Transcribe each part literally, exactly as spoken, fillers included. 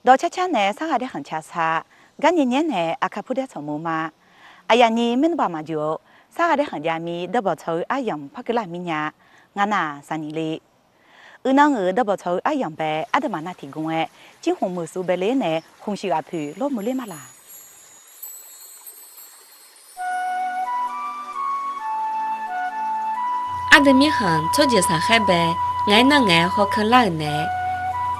Dawq carcar nae sarghaq daer khanq ca sar, garnyae nyaer nae Aqkaq purdaer tsawq mur ma. Aqyawf ni maernmr baq maqjuq-eu, sarghaq daer khanq jav mir dawrbawq tsawq-eu aryamq par keuvlar mir nya. Ngar nar-aq, saqnyiq le. Uiqnan-euq dawrbawq tsawq-eu aryamq bae aqduimaf nav tiqgmr-aer, jirkhmq meuqsuv bae ler nae khmqshiq ghaq poeq lawr meuq ler ma laq. Aqdui mirkhanq tsawrjeuq sanqkhaer bae, ngaq-aer nar ngaeq-aer hawkeuv lar-euq naeq-aer,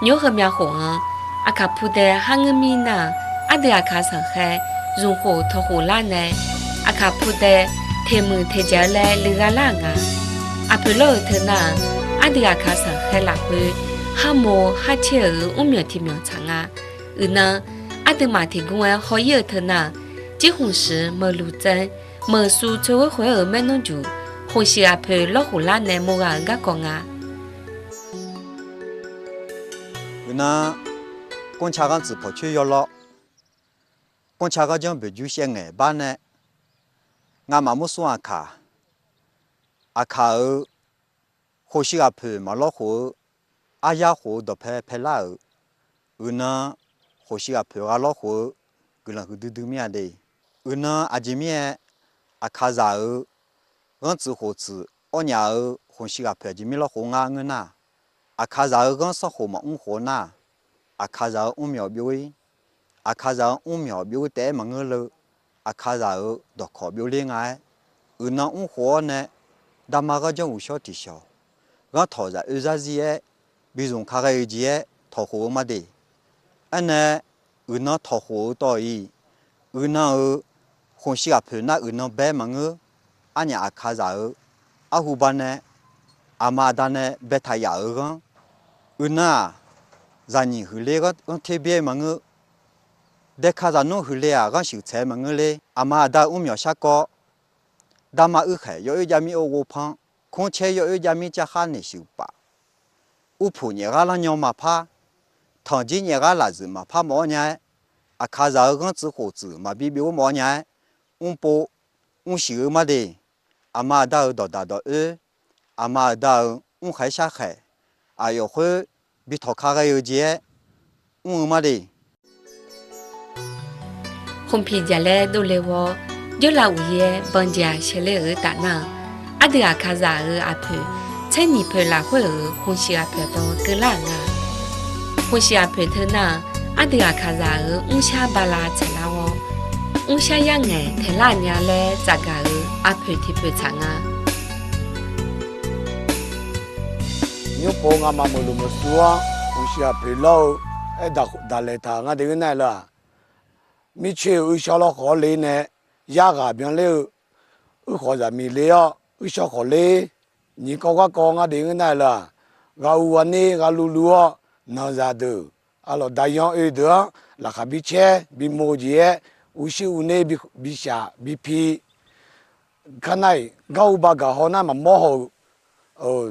nymr heumya khof-anr, Aqkaq purdaer har ngeur mir nar-aq, aqdui Aqkaq sanqkhaer zmqkhof tawqkhof lar nae, Aqkaq purdaer teqmuiq teqjaq-eu laer luighaq lar-euq nga. Aqpoeq lawr-euq teu nar-aq, aqdui Aqkaq sanqkhaer lafkhoer, harmo harcaer-euq mrmyawq tiqmyawq tsaq nga. Uiqnan, aqduimaf tiqgmr-aer haw-ir-eu teu nar-aq, jirkhmq shuif meuqluq tsanr, meuqsuv tsoeqghoer khoer-euq maernmr juq, khmqshiq ghaq poeq lawr khof lar nae mur ghaq-euq garkawv nga. Uiqnan, kmrca ghanr tsuif pawqcoer yawlawr, kmrca ghanr janr boeqjur shaev ngaeq bar nae, ngamaf mursmr Aqkaq, Aqkaq-euq khofshiq ghaq poeq maqlawr khof-eu, aryar khof-eu dawqpae paelar-euq, uiqnan khofshiq ghaq poeq gha lawr khof-eu guiqlanq huiqdui dui mir-a de. Uiqnan aqjeq mir-aer, Aqkaqzaq-euq ghanr tsuif khof tsuif awr nyaf-euq khofshiq ghaq poeq aqjeq mir lawr khof ngar ngeur nar, Aqkaqzaq-euq ghanr sanrkhof maqmr khof nar, Aqkaqzaq-euq mrmyawq byov-ir, Aqkaqzaq-euq mrmyawq byov-ir taef-aer maqngeur leu, Aqkaqzaq-euq dawqkawq byov ler nga-aer, uiqnan mr khof-awr nae, darma ghanr janr uqshawr tiqshawq, ghanr tawq zaq oe zarzir-aer, bi zmq ka ghae-eu jeq-aer tawq khof-eu ma de. Aernae, uiqnan tawq khof-eu tawq-iq, uiqnan-euq khofshiq ghaq poeq nar uiqnan bae maqngeur, arnyaf Aqkaqzaq-euq arhu ba nae, aqma aqda nae baetaq yaf-euq ghanr. Uiqnan-aq, zaqnyiq huiqler ghanr ter byaer maqngeur, daeka zaqnmr huiqler-aq ghanr shuif tsaeq-aer maqngeur ler. Aqma aqda-euq mrmyawq sharkawv, darma uirkhaeq yawoer jav mir or ghovpanr, kmrcaer yawoer jav mir carkhar naeq shuif paf, urpuq nyaef ghar lanrnya maqpar, tanqjir nyaef ghar lafzuif maqpar mawf-awr nya-aer, Aqkaqzaq-euq ghanr tsuif khof tsuif maqbi byov-aer mawf-awr nya-aer, mrpov mrshuif-eu ma de. Aqma aqda-euq dawqdaq dawq oer, aqma aqda-euq mrkhaeq-aer sharkhaeq, aqyawf khoer bi tawq ka ghae-eu jeq-aer mr-eu ma de. Khmqpiq jaqlaer dovle ghawr, jawrlav uqyaer banqjeq-aq shaeqle-euq taf nar-aq, aqdui Aqkaqzaq-euq aqpoeq tser nyiq poeq lafkhoer-euq khmqshiq ghaq poeq dawq keuvlar-euq nga. Khmqshiq ghaq poeq teu nar-aq, aqdui Aqkaqzaq-euq mrshar bala tsaeqlar ghawr, mrshar yar ngaeq taeqlar nya laer tsafgaq-euq aqpoeq tiqpoeq tsaq nga. Nymrpov ngamaf meuqluf meuqsur-anr khmqshiq ghaq poeq lawr-eu aer daqlaeq taq ngar de ngeur nar-aer lor-aq, mircoer-euq uirshawr lawrkhawf le nae, yarghaq byanler-eu uirkhawf zaqmiq le-awr uirshawr khawf ler, nyiq kawv garkawv ngar de ngeur nar-aer lor-aq, ghaq uv ghaq ner ghaq luvluv-awr, nanqzaq deuq, aqlawq daqyan oe deuq-anr laqkhaq bi caer bimoq-eu jeq-aer, uvshuir uvner bishaq bipi. Kar nar-iq gar uv ba gaq haw nar maqmawr haw-euq,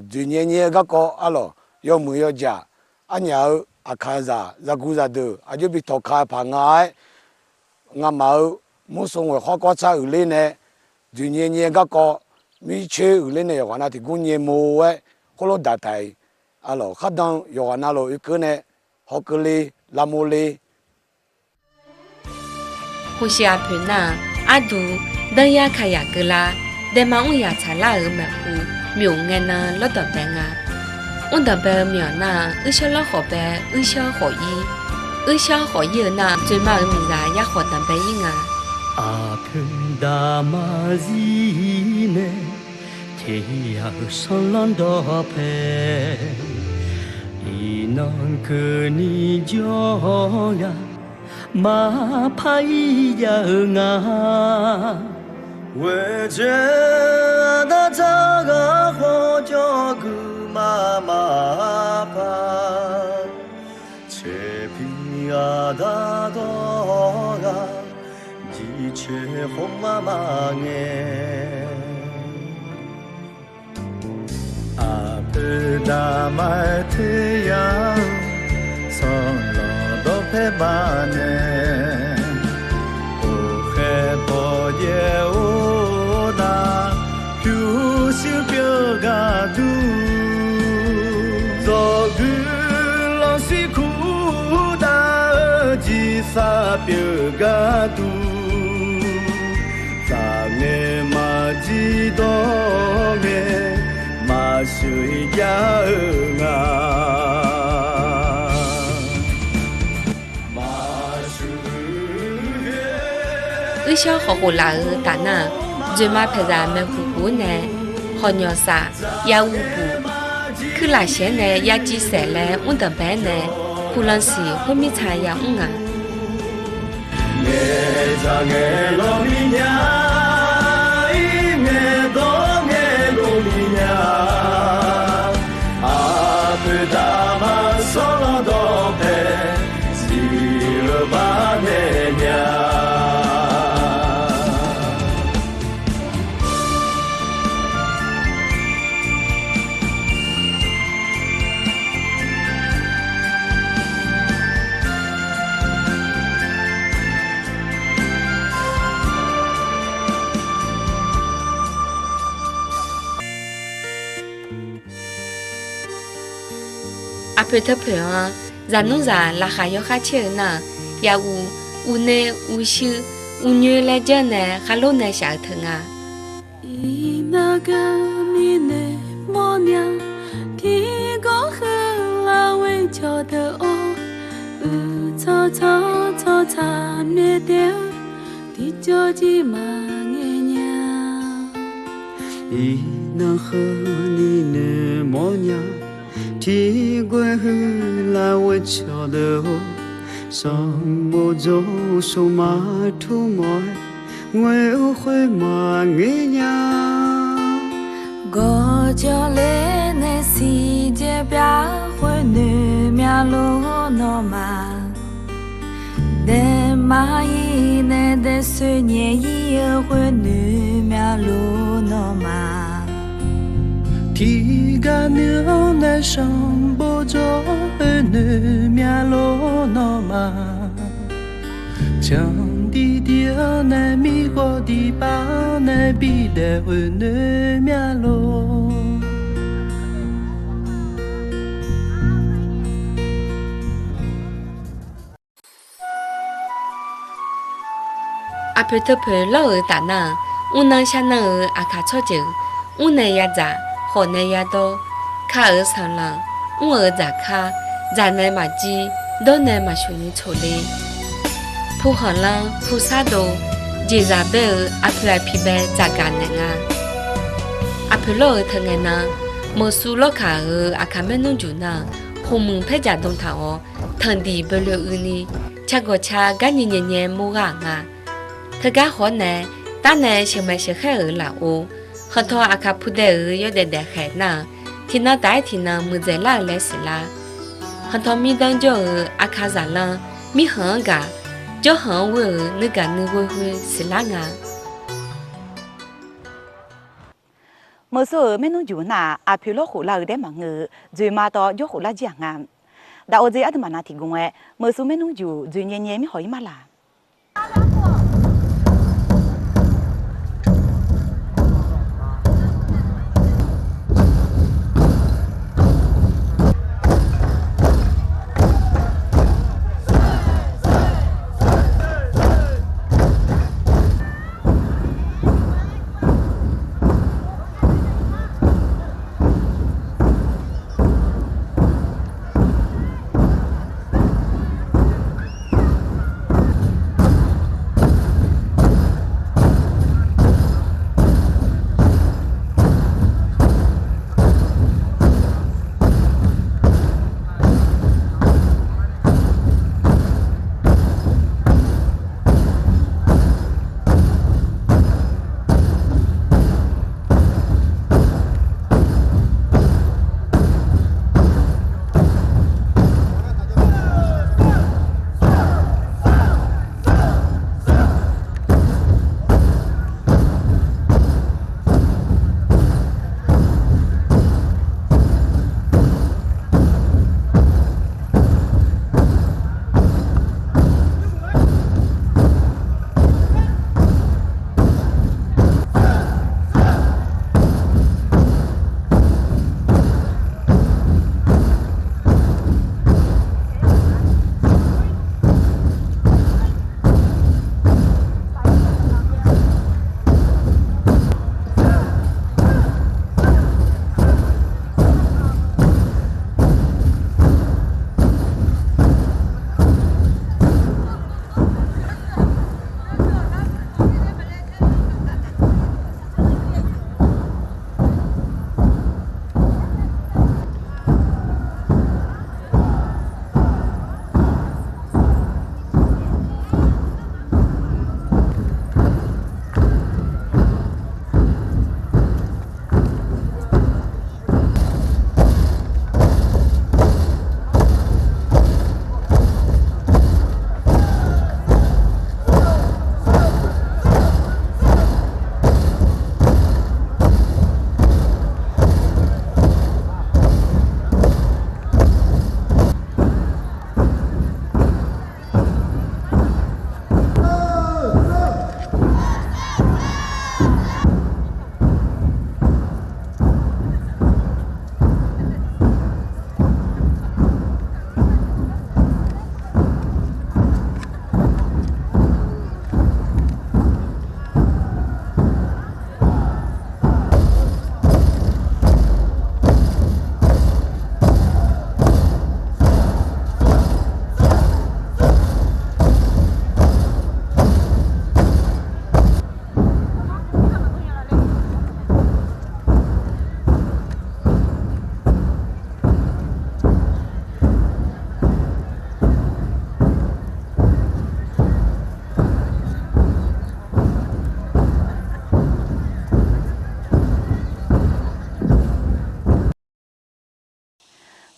dzoeqnyae nyae-eu garkawv aqlawq yawmuiq yawjaq, arnyaf-euq Aqkaqzaq zaqguq zaqdeuq aqjox bi tawqka-eu paq nga-aer, ngamaf-euq mursmr ghoeq khawr kawr tsar uiqler nae, dzoeqnyae nyae garkawv, mircoer uiqler nae yawqghaq nav tiqgmr nyae mor-aer khoerlof daqtaq-iq, aqlawq khardan yawqghaq navluf oekeuv nae hawkeuv le, lavmov le. Khmqshiq aqpoeq nar-aq, arduq danryar kayaq keuvlar, daema mr yaq tsaqlar-euq maeqhu, myof ngae nan lawrdanq bae nga. Mrdanq bae-eu myawq nar-aq, uirshawr lawrkhawf bae, uirshawr khawf ir, uirshawr khawf ir-eu nar-aq, dzoeqma-euq miqzaq yarkhawf danqbae ir nga. Aqpoeq daqma zir nae, teqyaq-euq sanrlanr dawqpae, iqnan keuvni jawr-awr ghaq, maqpar ir jav-eu nga. Ghoeqdzae aqda dzaq ghaq khawf jawrgui ma maqpar, tserpiq aqda dawr ghaq, jiqcoeq khawf ma ma ngae. Aqpoeq daqma-aer teqyaq-euq sanrlanr dawqpae baqnae, oqkhaer paw jaev-or nar, pyurshuir pyur gaq dur, zawqguir lanqsir kurdav-eu pyeuf gharduq, tsaqngae maqjir dawr ngae, maqsheuq jav-eu nga. Uirshawr khawf khof laf-euq taf nar-aq, dzoeqma paeqzaq maeqhu puq-anr nae, hawqnyawq saf, yahuv buq, kuirlaf shaeq-aer nae yaciv saef laer mr danqbae-aer nae, kuqlanq siq khoermirtsa yamr nga. Ngaeqdzaq ngaeqlanq mirnya, ir ngaeqdawr ngaeqluf mirnya, aqpoeq daqma sawrlanr dawqpae, siq-eu bar nae nya. Aqpoeq teupoeq-anr, zaqnmr zaq laqkhaq yawkhav caer-eu nar-aq, yahuv, uvner, uvshuir, uvnyoer laer janr nae kharlof nae shaf-eu teu nga. Iqnan geur mirnae mawrnya, tiqgawr heu lar ghoer cawqdeuq-or, uqtsawq tsawq tsawq tsaq myaeq taef-eu, tiqjawr jir maqngaeq nya. Iqnan heu mirnae mawrnya, tiqgawr heu lar ghoer cawqdeuq-or, sanqbof jawr smq ma tmr mawf-aer, ngoer-eu khoer maqngaeq nya. Gawqjawq ler nae siqjaev pyav khoer noeq mya lor nawmaf, daema ir nae daesoeq nyaef ir-eu khoer noeq mya lor nawmaf, tiqghaq nuir-anr nae sanqbof jawr-eu noeq mya lor nawmaf, canqdiq diq-anr nae mirghawq diqpav-anr nae bidaef-eu noeq mya lor. Aqpoeq teupoeq lawr-euq taf nar-aq, mrnan sharnan-eu aqkaq tsawrjeuq, mr nae yadzaq, khawf nae yadawr, ka-euq sanqlanq, mr-euq dzaqkar, dzaq nae maqjir, dawr nae maqshuf ni tsoq le. Pukhanqlanr, puqsar dov, jeqzaq baer-eu aqpoeq aqpiq bae dzaqgaq naeq nga. Aqpoeq lawr-euq teu ngae nan, meuqsuv lawrkaq-euq aqkaq maernmr juq nar-aq, khoqmuiq paerjaq dm taq-awr, tanqdiq boeloe uini, cagawq ca garnyi nyae nyae mawr ghaq nga. Teugar khawf nae, tar nae sheuqmaeq sheuqkhaer-euq lafov, khanqtawq aqkaq pudae-euq yawdaef daef khaeq nar-aq, tiqnan taf-aer tiqnan muiqdzaeq lar-eu laer siqlar. Khanqtawq mirdanr jawr-euq aqkaq zaqlanr, mirkhanq-anr gaq, jawrkhanq-anr ghoer-euq nuigaq nuighoe khoer siqlar nga. Meuqsur-euq maernmr juq nar-aq, aqpoeq lawr khof lar-eu daer maqngeur-eu, dzoeqma tawv jawr khof lar jir-aq nga. Daqov dzer aqduimaf nav tiqgmq-aer, meuqsur maernmr juq dzoeq nyae nyae mirkhawf ir mar laq.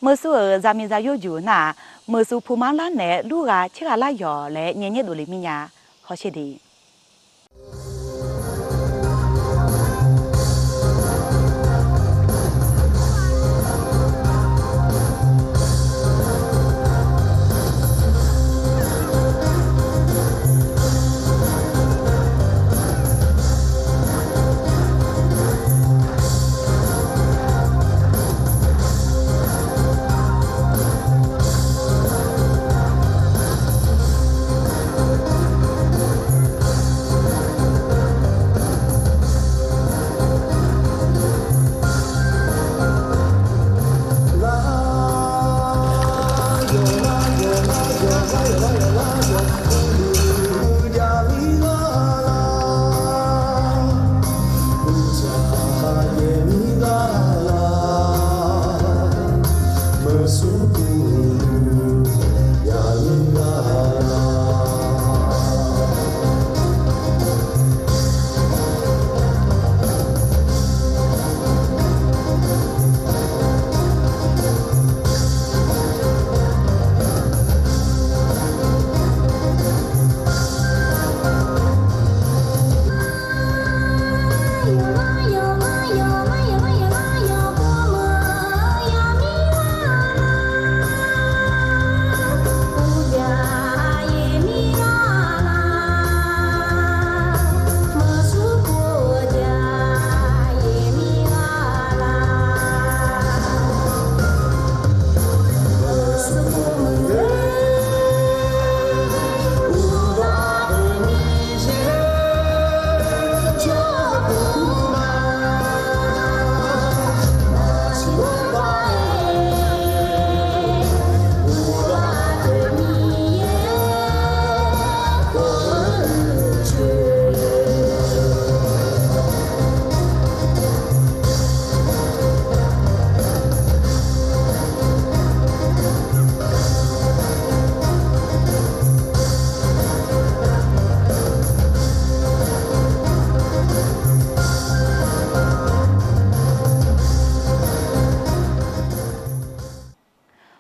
Meuqsur-euq zaqmiqzaq yawjuq nar-aq, meuqsur puq mar lar naeq-aer lur gha caer gha lar yawq laer nyae nyaer dovle mirnya. Hawsher de.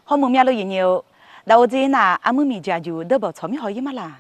Hawmuiq myav luf yif nyi-eu, daqo dzir nar-aq, armur miqjaq juq deurbawq tsawq mir haw-ir mar laq.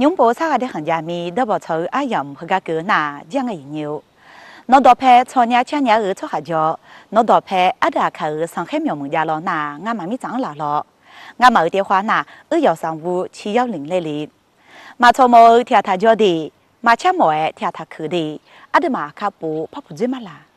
Nymr pov sarghaq dae khanqjav mir dawrbawq tsawq-eu aryamq heugar keuv-eu nar-aq, jir-aq ngae iqnyir-or. Nawr dawqpae tsawrnya carnya-eu tsawrhaq jawr, nawr dawqpae ardeuv aqkaq-euq sanqkhaer myawqmuiq javlaw nar-aq, ngamaf mirtsaq-anr laf lawr. Ngamaf-euq taef khawf nar-aq, uryawq sanqbur cir yawlmq laer le. Maqtsawq mawf-eu tiqghaq taq jawr de, maqcar mawf-aer tiqghaq taq keuq de, aqduimaf kakhof parpuq dzoer ma laq.